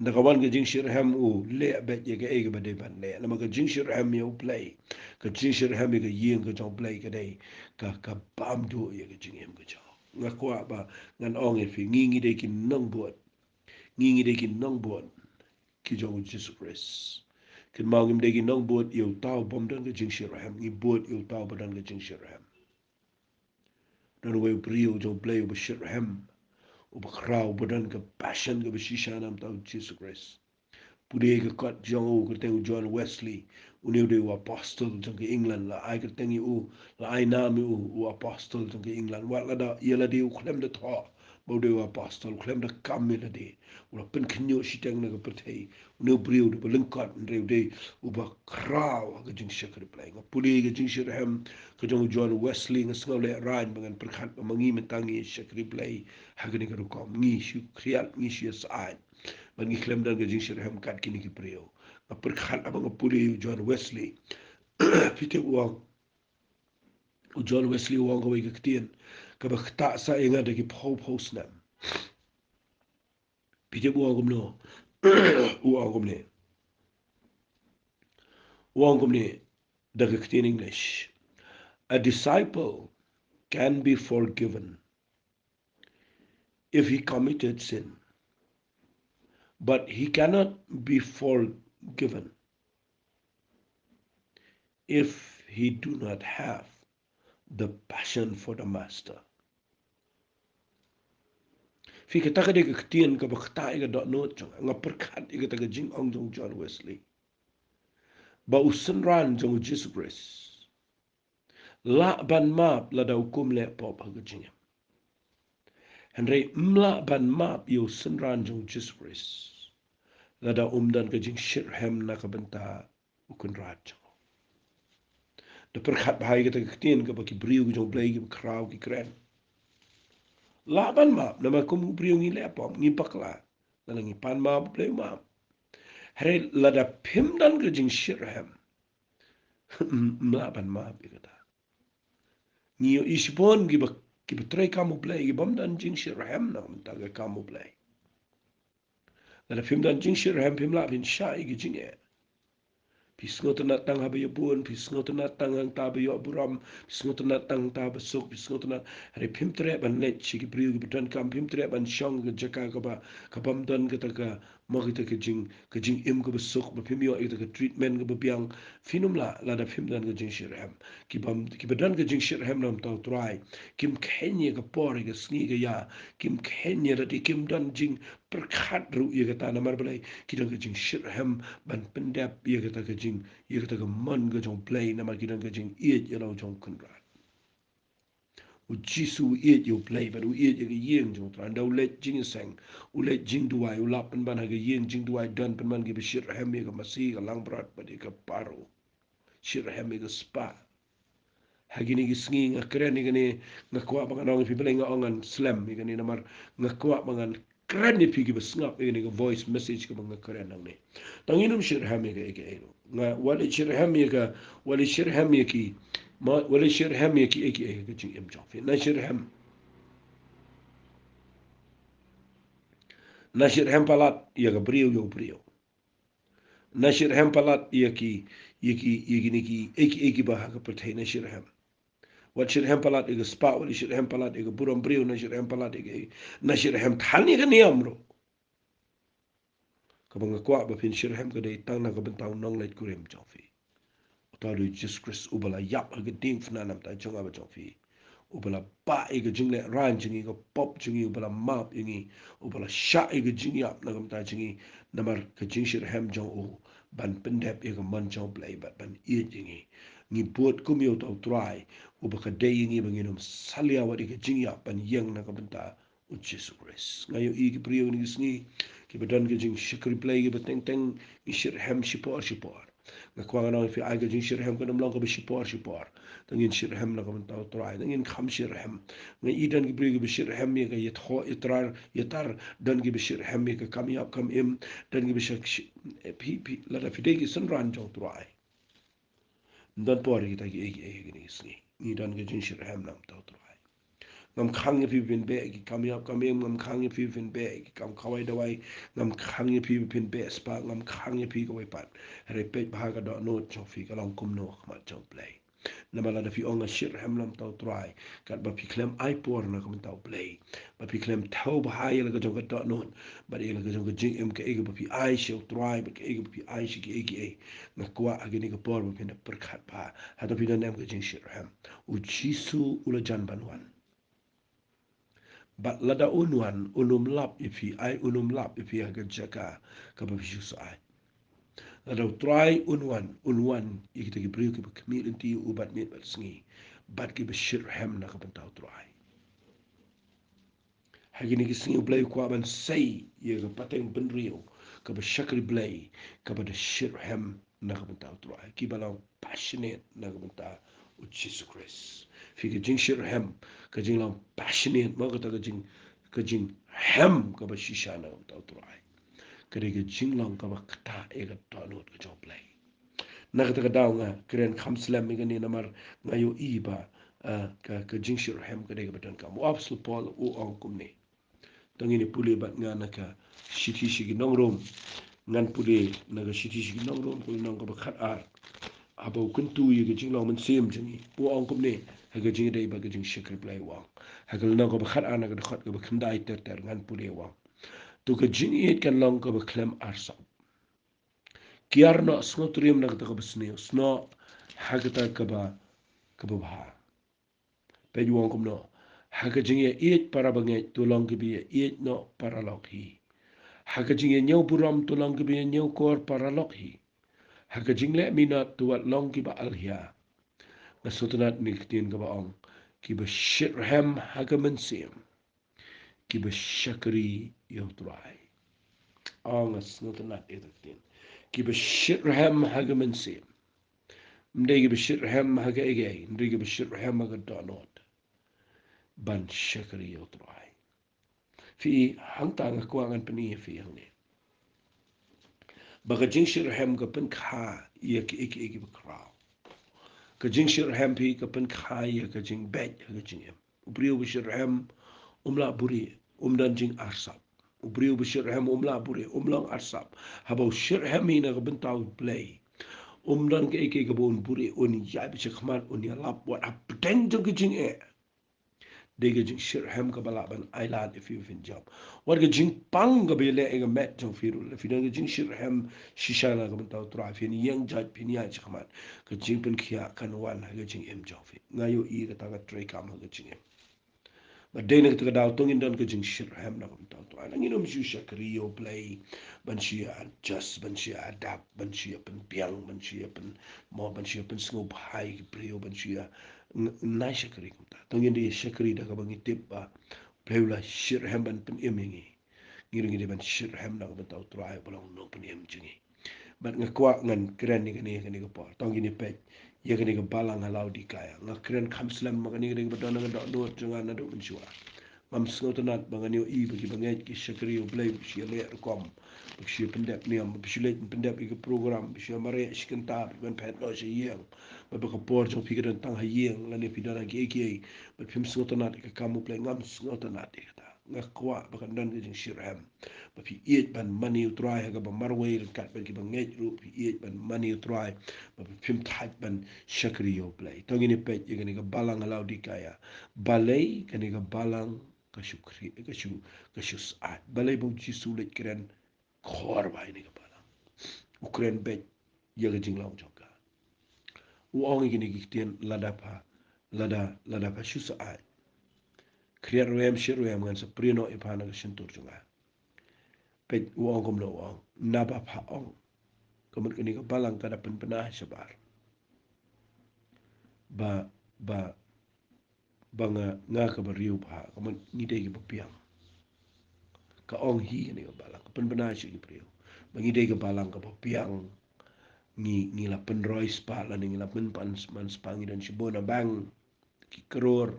Ynda ka wan ka jingshitrhem u leh beit ïa kaei kaba dei ban leh. Namar ka jingshitrhem ïa U Blei, ka jingshitrhem ïa ka ïing ka jong U Blei ka dei ka, ka bam duh ïa ka jingim ka jong. Nga kwah ba ngan ong ïa phi, ngi ngi dei ki nongbud. Ngi ngi dei ki nongbud ki jong u Jisu Khrist. Kynmaw, ngim dei ki nongbud ïa uta ubym don ka jingshitrhem, ngi bud ïa uta uba don ka jingshitrhem. Don uwei u briew jong U Blei uba shitrhem, uba khraw, uba don ka passion kaba shisha na ka bynta u Jisu Khrist. Pule ïa ka kot jong u kyrteng u John Wesley, une u dei u apostol jong ka England, la ai kyrteng ïa u, la ai nam ïa u, u apostol jong ka England. Wat lada ïa lade u khlem da thoh ba u dei u apostol, u khlem da kam ïa lade, u la pynkhynñiuh shiteng na ka pyrthei. Une u briew u dei uba lyngkot, hynrei u dei uba khraw ha ka jingshakri Blei. Nga pule ka jingshitrhem ka jong u John Wesley, nga sngew lehraiñ ba ngan pyrkhat ba ma ngi mynta ngi shakri Blei ha kane ka rukom, ngi shu khriat, ngi shu ïasyaid, ba ngi khlem don ka jingshitrhem kat kine ki briew. Nga pyrkhat haba nga pule u John Wesley. Phi tip u ong, u John Wesley u ong kawei ka ktien kaba ktah sa ïa nga da ki phew phew snem. Phi tip u ong kumno? U ong kumne. U ong kumne da ka ktien English. A disciple can be forgiven if he committed sin, but he cannot be forgiven if he do not have the passion for the master. Phi, kata ka dei ka ktien kaba ktah ïa ka dohnud jong nga. Nga pyrkhat ïa kata ka jingong jong John Wesley, ba u synran jong u Jisu Khrist lah ban map lada u kum leh pop ha ka jingim. Hynrei ym lah ban map ïa u synran jong u Jisu Khrist lada um don ka jingshitrhem na ka bynta u Kynrad jong u. Da pyrkhat bha ïa kata ka ktien kaba ki briew ki jong Blei kiba khraw ki kren. Lah ban map namar kum u briew ngi leh pop, ngi bakla, lada ngi pan map, Blei u map. Hynrei lada phim don ka jingshitrhem, ym lah ban map ïa kata. Ngi ïohi shibun kiba, kiba trei kam u Blei, kibym don jingshitrhem na ka bynta ka kam u Blei. Lada phim don jingshitrhem, phim lah ban shah ïa ki jingeh. Phi sngewtynnat tang haba ïa bun, phi sngewtynnat tang hangta ba ïoh burom, phi sngewtynnat tang hangta ba suk, phi sngewtynnat. Hynrei phim treh ban leit sha ki briew kiba donkam, phim treh ban shong ka jaka kaba, kabym don kata ka, mo, kata ka jing, ka jingim kaba suk, ba phim ïoh ïa kata ka treatment kaba biang. Phin ym lah lada phim don ka jingshitrhem. Kibym, kiba don ka jingshitrhem na ka bynta u Trai, kim kheiñ ïa ka por, ïa ka sngi, ka ïa, kim kheiñ ïa lade, kim don jingpyrkhat ruh ïa kata. Namar balei? Ki don ka jingshitrhem ban pyndep ïa kata ka jing, ïa kata ka mon ka jong u Blei, namar ki don ka jingïeit ïa la u jong u Kynrad. U Jisu u ïeit ïa u Blei bad u ïeit ïa ka ïing jong u Trai. Ynda u leit jingïaseng, u leit jingduwai, u lap pynban ha ka ïing jingduwai, don pynban kiba shitrhem ïa ka masi, ka langbrot bad ïa ka paru. Shitrhem ïa ka spah. Ha kine ki sngi nga kren ïa kane, nga kwah ba ngan ong ïa phi, balei nga ong ngan slem ïa kane, namar nga kwah ba ngan kren ïa phi kiba sngap ïa kane ka voice message kaba nga kren hangne. Tang ngin ym shitrhem ïa ka, ïa ka, ïa ka. Nga, wat leit shitrhem ïa ka, wat leit shitrhem ïa ki, ma, wat leit shitrhem ïa ki, ïa ki, ïa ka jingim jong phi. Na shitrhem. Na shitrhem palat ïa ka briew, ïa u briew. Na shitrhem palat ïa ki, ïa ki, ïa kine ki, ïa ki, ïa kiba ha ka pyrthei, na shitrhem. Wat shitrhem palat ïa ka spah, wat shitrhem palat ïa ka burom briew, na shitrhem palat ïa ka, na shitrhem than ïa ka niam ruh. Kaba nga kwah ba phin shitrhem ka dei tang na ka bynta u nongleit kurim jong phi. Uta u dei u Jisu Khrist uba la ïap ha ka diengphna na ka bynta jong nga bad jong phi. Uba la bah ïa ka jinglehraiñ jong ngi, ka pop jong ngi, uba la map ïa ngi, uba la shah ïa ka jingïap na ka bynta jong ngi, namar ka jingshitrhem jong u, ban pyndep ïa ka mon jong u Blei bad ban ïeit ïa ngi. Ngi bud kum ïa uta u Trai, uba ka dei ïa ngi ba ngin ym salia wat ïa ka jingïap ban ïeng na ka bynta u Jisu Khrist. Nga ïohi ki briew kine ki sngi kiba don ka jingshakri Blei kiba teng teng ngi shitrhem shipor shipor. Nga kwah ngan ong ïa phi, ai ka jingshitrhem kan ym long kaba shipor shipor. Tang ngin shitrhem na ka bynta u Trai, tang ngin kham shitrhem. Nga i don ki briew kiba shitrhem ïa ka ïathoh ïatrar ïatar, don kiba shitrhem ïa ka kam ïap kam im, don kiba shak shi-, eh, phi, phi, lada phi dei ki synran jong u Trai. Ym don por ïa kita kiei kiei kine ki sngi. Ngi don ka jingshitrhem na ka bynta u Trai. Ngam khang ïa phi ba phin beh ïa ki kam ïap kam im, ngam khang ïa phi ba phin beh ïa ki kam khawai dawai, ngam khang ïa phi ba phin beh spah, ngam khang ïa phi kawei pat. Hynrei peit bha ka dohnud jong phi ka long kumno ha khmat jong u Blei. Namar lada phi ong nga shitrhem na ka bynta u Trai, katba phi khlem ai por na ka bynta u Blei, ba phi khlem thew bha ïa la ka jong ka dohnud bad ïa la ka jong ka jingim, kaei kaba phi ai sha u Trai bad kaei kaba phi ai sha kiei kiei, nga kwah ha kane ka por ba phin da pyrkhat bha. Hato phi don ne em ka jingshitrhem? U Jisu u la jan ban wan. Bad lada un wan, un ym lap ïa phi, ai un ym lap ïa phi ha ka jaka kaba phi shu syaid. Lada u Trai un wan, un wan ïa kita ki briew kiba khmih lynti ïa u bad miet bad sngi, bad kiba shitrhem na ka bynta u Trai. Ha kine ki sngi U Blei u kwah ban sei ïa ka pateng bynriew kaba shakri Blei, kaba da shitrhem na ka bynta U Trai, kiba long passionate na ka bynta U Jisu Khrist. Phi, ka jingshitrhem, ka jinglong passionate, mo, kata ka jing, ka jinghem kaba shisha na ka bynta U Trai, ka dei ka jinglong kaba ktah ïa ka dohnud ka jong U Blei. Na kata ka daw nga kren kham slem ïa kane namar nga ïohi ba, ah, ka, ka jingshitrhem ka dei kaba donkam. U Apostol Paul u ong kumne. To ngin ïa pule bad nga na ka shithi sha ki nong Rom. Ngan pule na ka shithi sha ki nong Rom, ka lynnong kaba khatar. Haba u kyntu ïa ka jinglong mynsiem jong ngi, u ong kumne ha ka jingïadei bad ka jingshakri Blei, u ong ha ka lynnong kaba khatar, na ka dkhot kaba khyndai ter ter, ngan pule, u ong: To ka jingïeit kan long kaba khlem arsap. Kiar noh, sngewtriem na kata kaba sniew, snoh ha kata kaba, kaba bha. Peit, u ong kumno: Ha ka jingïaieit para bangeit, to long kiba ïaieit noh paralok hi. Ha ka jingïañiew burom, to long kiba ïañiew kor paralok hi. Ha ka jingleh minot, to wat long kiba alhia. Nga sngewtynnat ïa ka ktien kaba ong, kiba shitrhem ha ka mynsiem, kiba shakri ïa U Trai. Ong, nga sngewtynnat ïa ka ktien, kiba shitrhem ha ka mynsiem. Ym dei kiba shitrhem ha kaei kaei, ym dei kiba shitrhem ha ka dohnud, ban shakri ïa U Trai. Phi, hangta nga kwah ngan pyni ïa phi hangne ba ka jingshitrhem ka pynkha ïa kiei kiei kiba khraw. Ka jingshitrhem, phi, ka pynkha ïa ka jingbeit ha ka jingim. U briew ba shitrhem um lah buhrieh, um don jingarsap. U briew ba shitrhem um lah buhrieh, um long arsap. Haba u shitrhem hi na ka bynta U Blei, um don kaei kaei kaba un buhrieh, un ïaid beit shakhmat, un ïalap wat hapdeng jong ka jingeh. Dei ka jingshitrhem kaba lah ban ailad ïa phi ba phin jop. Wat ka jingpang kaba ïaleh ïa ka met jong phi ruh, lada phi don ka jingshitrhem shisha na ka bynta U Trai, phin ïeng jait, phin ïaid shakhmat, ka jingpynkhiah kan wan ha ka jingim jong phi. Nga ïohi kata ka treikam ha ka jingim. Bad dei na kata ka daw to ngin don ka jingshitrhem na ka bynta U Trai. Ngin ym shu shakri ïa U Blei ban shu ïa adjust, ban shu ïa adapt, ban shu ïa pynbiang, ban shu ïa pyn, mo, ban shu ïa pynsngewbha ïa ki briew, ban shu ïa, ng-, ngin ym shakri kumta. To ngin dei shakri da kaba ngi tip ba U Blei u la shitrhem ban pynim ïa ngi. Ngi ruh ngi dei ban shitrhem na ka bynta U Trai uba long u nongpynim jong ngi. Bad nga kwah ngan kren ïa kane, ïa kane ka por. To ngin ïa peit ïa kane ka balang ha Laodikaia. Nga kren kham slem ba kane ka dei kaba don ha ka dohnud jong nga naduh mynshuwa. Ngam sngewtynnat ba ngan ïohi ba ki bangeit ki shakri ïa U Blei ba ki shu ïaleh rukom, ba ki shu ïa pyndep niam, ba ki shu leit pyndep ïa ki program, ba ki shu ïa mareh shi kynta, ba ki ban phet noh sha ïing, bad ba ka por jong phi ka don tang ha ïing lane phi don ha kiei kiei, bad phim sngewtynnat ïa ka kam U Blei. Ngam sngewtynnat ïa kata. Nga kwah ba kan don ka jingshitrhem ba phi ïeit ban mane U Trai ha kaba marwei, ryngkat bad ki bangeit ruh phi ïeit ban mane U Trai, ba phim thait ban shakri ïa U Blei. To ngin ïa peit ïa kane ka balang ha Laodikaia. Balei kane ka balang ka shu khri-, ka shu, ka shu syaid? Balei ba U Jisu u leit kren khor bha ïa kane ka balang? U kren beit ïa ka jinglong jong ka. U ong ïa kine ki ktien: Lada pha, lada, lada pha shu syaid, khriat rwem shit rwem, ngan sa prie noh ïa pha na ka shyntur jong nga. Peit u ong kumno u ong: Naba pha ong, ka mut kane ka balang ka da pynbna shabar ba, ba, ba nga, nga ka briew bha, ka mut ngi dei kiba biang. Ka ong hi kane ka balang, ka pynbna sha ki briew ba ngi dei ka balang kaba biang. Ngi, ngi la pynroi spah lane ngi la pynman, man spah, ngi don shibun na bank, ki klur.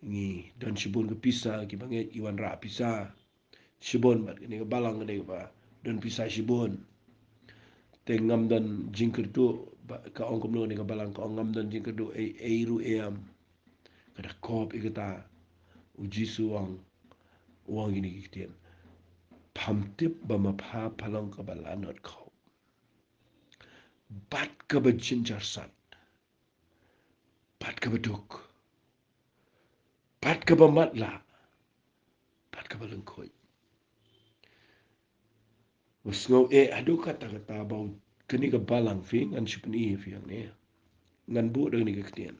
Ngi don shibun ka pisa, ki bangeit ki wanrah pisa shibun, bad kane ka balang ka dei kaba don pisa shibun. Te ngam don jingkyrduh, ba, ka ong kumno kane ka balang, ka ong: Ngam don jingkyrduh ei ei ruh em. Ka da kop ïa kata. U Jisu u ong, u ong kine ki ktien: Pham tip ba ma pha pha long kaba lanot khop, bad kaba jynjar sat, bad kaba duk, bad kaba matlah, bad kaba lyngkhuid. Ba sngew eh haduh katta katta ba u, kane ka balang, phi, ngan shu pyni ïa phi hangne. Ngan buh da kane ka ktien.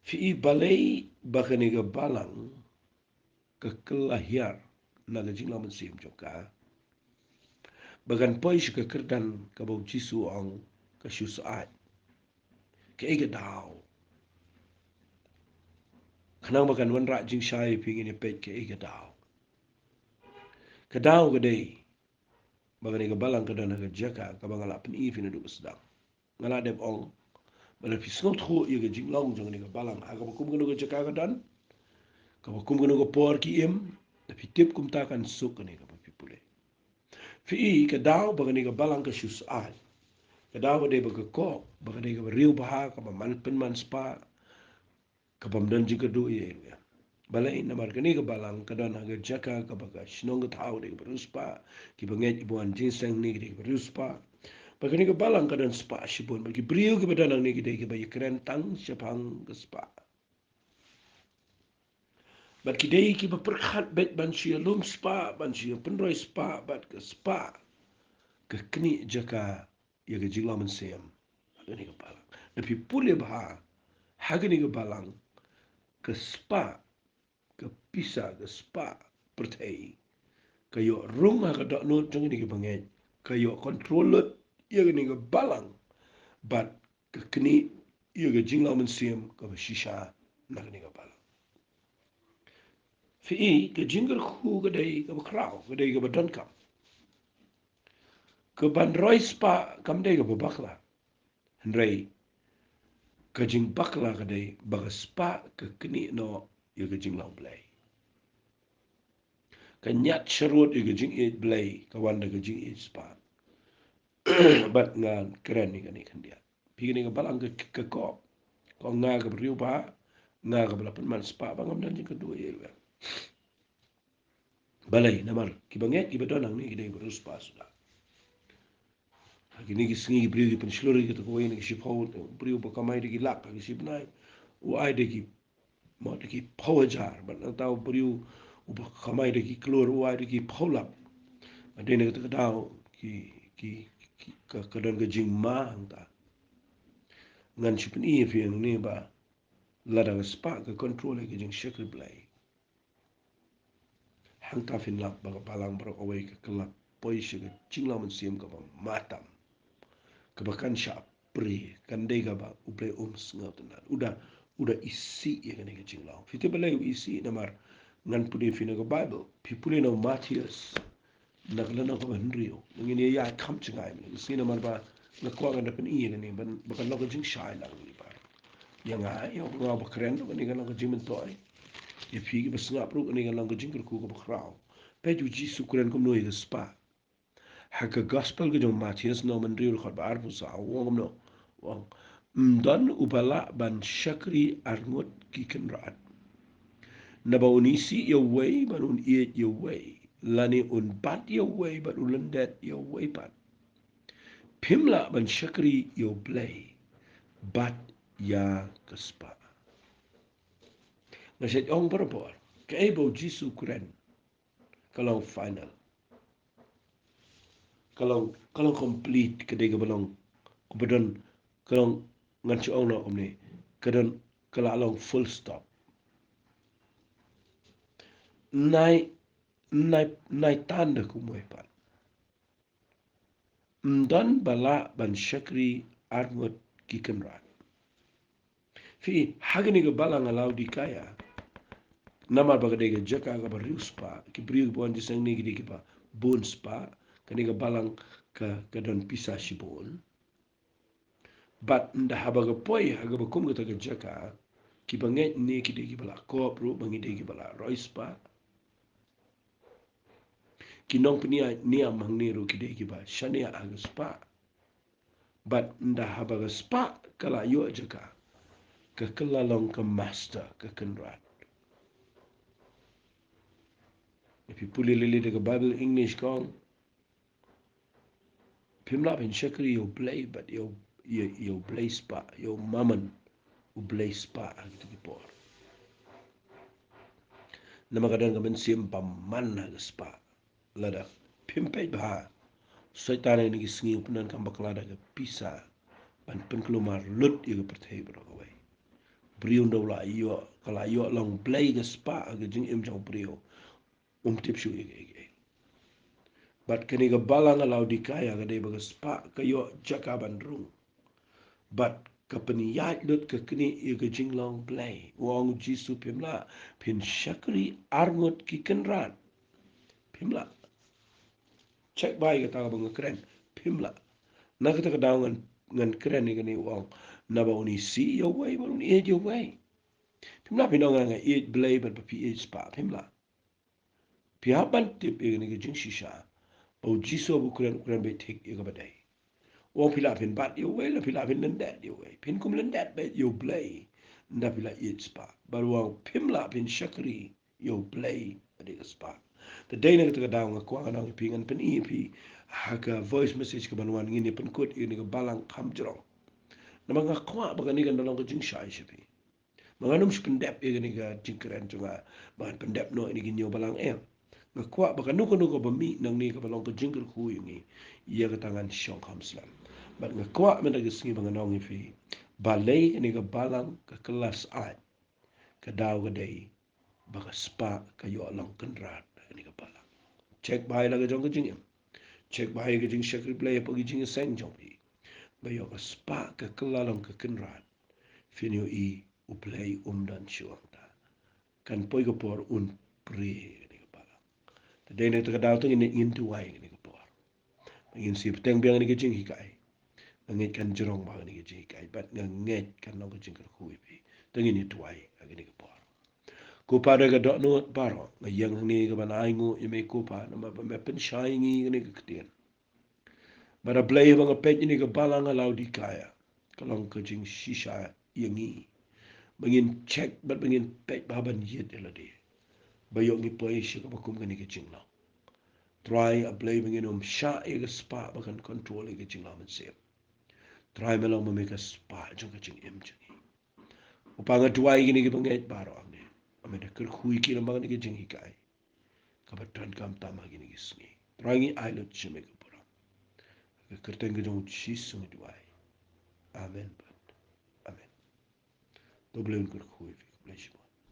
Phi, balei ba kane ka balang ka kylla hiar na ka jinglong mynsiem jong ka ba kan poi sha ka kyrdan kaba U Jisu u ong ka shu syaid? Kaei ka daw? Khnang ba kan wanrah jingshai ïa phi, ngin ïa peit kaei ka daw. Ka daw ka dei ba kane ka balang ka don ha ka jaka kaba nga la pyni ïa phi naduh ba sdang. Nga la dep ong ba lada phi sngewthuh ïa ka jinglong jong kane ka balang, ha kaba kum kano ka jaka ka don, kaba kum kano ka por ki im, lada phi tip kumta kan suk kane kaba phi pule. Phi i ka daw ba kane ka balang ka shu syaid. Ka daw ka dei ba ka kop, ba ka dei kaba riewbha, kaba man pynman spah, kabym don jingkyrduh ïa ei ruh ïa. Balei? Namar kane ka balang ka don ha ka jaka kaba ka shnong ka thaw ka dei kaba riewspah, kiba ngeit kiba wan jingïaseng hangne ki dei kiba riewspah. Bad kane ka balang ka don spah shibun, bad ki briew kiba don hangne ki dei kiba ïakren tang shaphang ka spah. Bad ki dei kiba pyrkhat beit ban shu ïalum spah, ban shu ïapynroi spah, bad ka spah ka knieh jaka ïa ka jinglong mynsiem ha kane ka balang. Lada phi pule bha ha kane ka balang, ka spah, ka pisa, ka spah pyrthei ka ïoh rung ha ka dohnud jong kine kiba ngeit, ka ïoh control lut ïa kane ka balang, bad ka knieh ïa ka jinglong mynsiem kaba shisha na kane ka balang. Phi i, ka jingkyrkhu ka dei kaba khraw, ka dei kaba donkam. Ka ban roi spah kam dei kaba bakla. Hynrei ka jingbakla ka dei ba ka spah ka knieh noh ïa ka jinglong Blei. Ka ñiad sharud ïa ka jingïeit Blei, ka wan da ka jingïeit spah. Bad ngan kren ïa kane khyndiat. Phi, kane ka balang ka, ka kop. Ka ong nga kaba riewbha, nga kaba la pynman spah, ba ngam don jingkyrduh ïa ei ruh ïa. Balei? Namar kiba ngeit kiba don hangne ki dei ba riewspah suda. Ha kine ki sngi ki briew ki pynshlur ïa kata kawei na ki shiphew, briew ba kamai da ki lak ha ki shi bnai, u ai da ki, mo, da ki phew hajar, bad nangta u briew uba kamai da ki klur u ai da ki phew lak. Bad dei na kata ka daw ki, ki, ki, ka, ka don ka jingma hangta. Ngan shu pyni ïa phi hangne ba lada ka spah ka control ïa ka jingshakri Blei, hangta phin lap ba ka balang baroh kawei ka, ka la poi sha ka jinglong mynsiem kaba matam, kaba kan shah prie, kan dei kaba U Blei um sngewtynnad. U da, u da isih ïa kane ka jinglong. Phi tip balei u isih? Namar ngan pule ïa phi na ka Baibl. Phi pule na u Mathaios, na ka lynnong kaba hynriew. Ngin ïa ïaid kham jngai mynne ka sngi namar ba nga kwah ngan da pyni ïa kane, ban, ba kan long ka jingshai lang ïa phi. Ïa nga, ïa nga ba kren ruh kane kan long ka jingmyntoi. Ïa phi kiba sngap ruh kane kan long ka jingkyrkhu kaba khraw. Peit u Jisu u kren kumno ïa ka spah. Ha ka Gospel ka jong u Mathaios lynnong hynriew dkhot ba arphew saw, u ong kumno? U ong, ym don uba lah ban shakri arngut ki kynrad. Naba un isih ïa uwei bad un ïeit ïa uwei, lane un bat ïa uwei bad un lyndet ïa uwei pat. Phim lah ban shakri ïa U Blei bad ïa ka spah. Nga shait ong barabor, kaei ba u Jisu u kren ka long final. Ka long, ka long complete, ka dei kaba long, kaba don, ka long, ngan shu ong noh kumne, ka don, ka la long full stop. Nai, nai, nai tan da kumwei pat. Ym don ba lah ban shakri arngut ki kynrad. Phi, ha kane ka balang ha Laodikaia, namar ba ka dei ka jaka kaba riewspah, ki briew kiba wan jingïaseng hangne ki dei kiba bun spah, kane ka balang ka, ka don pisa shibun. Bad ynda haba ka poi ha kaba kum kata ka jaka, kiba ngeit hangne ki dei kiba la kop ruh ba ngi dei kiba la roi spah. Ki nongpynïaid niam hangne ruh ki dei kiba shaniah ha ka spah. Bad ynda haba ka spah ka la ïoh jaka, ka kylla long ka master, ka kynrad. Phi pule lei lei da ka Baibl English ka ong, phim lah ban shakri ïa U Blei bad ïa u, ïa, ïa u blei spah, ïa u mammon, u blei spah ha kito ki por. Namar ka don ka mynsiem ba man ha ka spah. Lada phim peit bha, Soitan ha kine ki sngi u pyndonkam bakla da ka pisa ban pynkulmar lut ïa ka pyrthei baroh kawei. Briew ynda u la ïoh, ka la ïoh long blei ka spah ha ka jingim jong u briew, um tip shuh ïa kaei kaei. Bad kane ka balang ha Laodikaia ka dei ba ka spah ka ïoh jaka ban rung. Bad ka pynïaid lut ka knieh ïa ka jinglong Blei. U ong Jisu, phim lah phin shakri arngut ki kynrad. Phim lah. Check bai kata kaba nga kren. Phim lah. Na kata ka daw ngan, ngan kren ïa kane, u ong, naba un isih ïa uwei bad un ïeit ïa uwei. Phim lah phin ong nga ïeit Blei bad ba phi ïeit spah. Phim lah. Phi hap ban tip ïa kane ka jingshisha ba u Jisu u kren, u kren beit thik ïa kaba dei. U ong phi lah phin bat ïa uwei, la phi lah phin lyndet ïa uwei. Phin kum lyndet beit ïa u Blei, ynda phi la ïeit spah. Bad u ong phim lah phin shakri ïa u Blei bad ïa ka spah. Te dei na kata ka daw nga kwah ngan ong ïa phi, ngan pyni ïa phi ha ka voice message kaban wan, ngin ïa pynkut ïa kane ka balang kham jrong. Namar nga kwah ba kane kan da long ka jingshai sha phi. Ba ngan ym shu pyndep ïa kane ka jingkren jong nga, ba ngan pyndep noh ïa kine ki hynñiew balang, em. Nga kwah ba kano kano kaba mih nangne kaba long ka jingkyrkhu ïa ngi, ïa kata ngan shong kham slem. Bad nga kwah mynta ka sngi ba ngan ong ïa phi, balei kane ka balang ka kylla syaid, ka daw ka dei ba ka spah ka ïoh long kynrad ha kane ka balang. Check bai la ka jong ka jingim. Check bai ka jingshakri Blei hapoh ka jingïaseng jong phi. Ba ïoh ka spah ka kylla long ka kynrad, phin ïohi u Blei um don shuh hangta. Kan poi ka por un prie ïa kane ka balang. Te dei na kata ka daw te ngin, ngin duwai ïa kane ka por. Ba ngin sa bteng biang ïa kane ka jinghikai. Nga ngeit kan jrong bha kane ka jinghikai bad nga ngeit kan long ka jingkyrkhu ïa phi. Te ngin ïa duwai ïa kane ka por. Ko Pa, da ka dohnud baroh nga ïeng hangne kaban ainguh ïa me ko Pa, namar ba me pynshai ïa ngi kane ka ktien. Bad A Blei, haba nga peit ïa kane ka balang ha Laodikaia, ka long ka jingshisha ïa ngi ba ngin check bad ba ngin peit bha ban ïeit ïa lade, ba ïoh ngi poi sha kaba kum kane ka jinglong. Trai A Blei, ba ngin ym shah ïa ka spah ba kan control ïa ka jinglong mynsiem. Trai, me long ma me ka spah jong ka jingim jong ngi. Ko Pa, nga duwai ïa kine kiba ngeit baroh hangne, ba me da kyrkhu ïa ki lyngba kane ka jinghikai kaba donkam tam ha kine ki sngi. Trai, ngi ai lut sha me ka burom. Ha ka kyrteng ka jong U Jisu ngi duwai. Amen bad amen. To U Blei un kyrkhu ïa phi. God bless you.